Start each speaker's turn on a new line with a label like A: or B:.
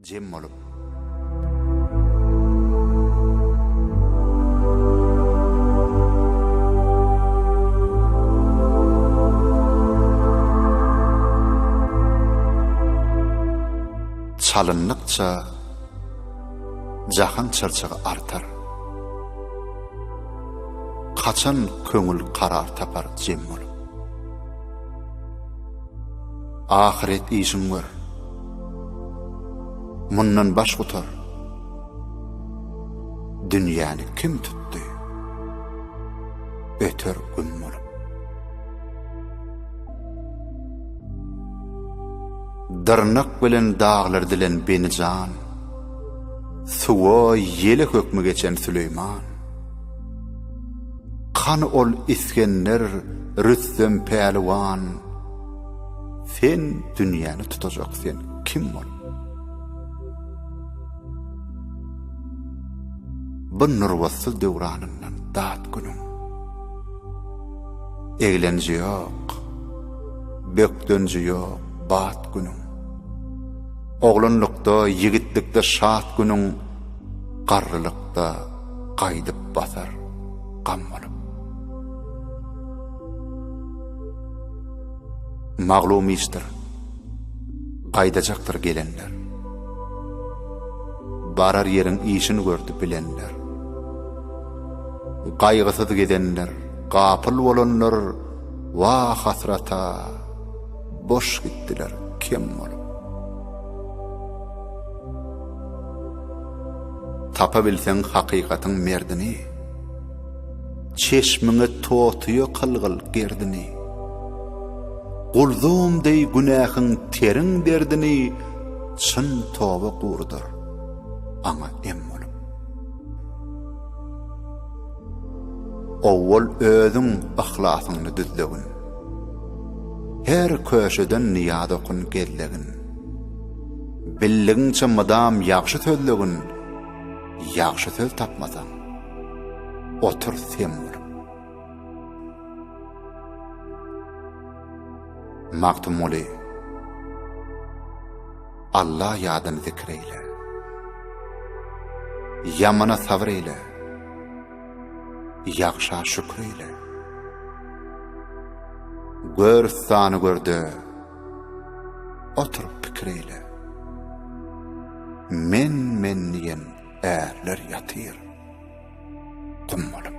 A: Jem bolup. Çalyndykça jahan çyrçygy artar. Haçan köňül karar tapar jem bolup. Ahyret işiň gör. Mundan baş gutar. Dünýäni kim tutdy? Öter gün bolup. Dyrnak bilen daglar dilen Benijan, Suwa, ýele hökmi geçen Süleýman. Kany ol Isgender, Rüstem päliwan, Sen dünýäni tutajak sen kim bol? Bu nurbatsyz döwranyndan dat günüň. Eglenji ýok, bökdenji ýok bat günüň. Oglanlykda, ýigitlikde şat günüň garrylykda gaýdyp basar gam bolup. Maglum işdir, gaýdajakdyr gelenler. Barar ýeriň işin gördi bilenler. Gaýgysyz gezenler, gapyl bolanlar, Wah hasrata, boş gitdiler kem bolup. Tapa bilseň hakykatyň merdini, Çeşmiňe totyýa kylgyl gerdini. Gulzum deý günähiň teriň derdini Çyn toba gurudar aňa em bolup. Owwal özüň yhlasyňny düzlegin. Her köşeden nyýaz okun gezlegin. Bildigiňçe mydam ýagşy sözlegin, Ýagşy söz tapmasaň, otur sem bolup. Magtymguly, Alla ýadyny zikr eýle. Ýamana sabyr eýle. Ýagşa şükür eýle. Görüstany görde, oturyp pikir eýle. Men-men diýen ärler ýatyr gum bolup.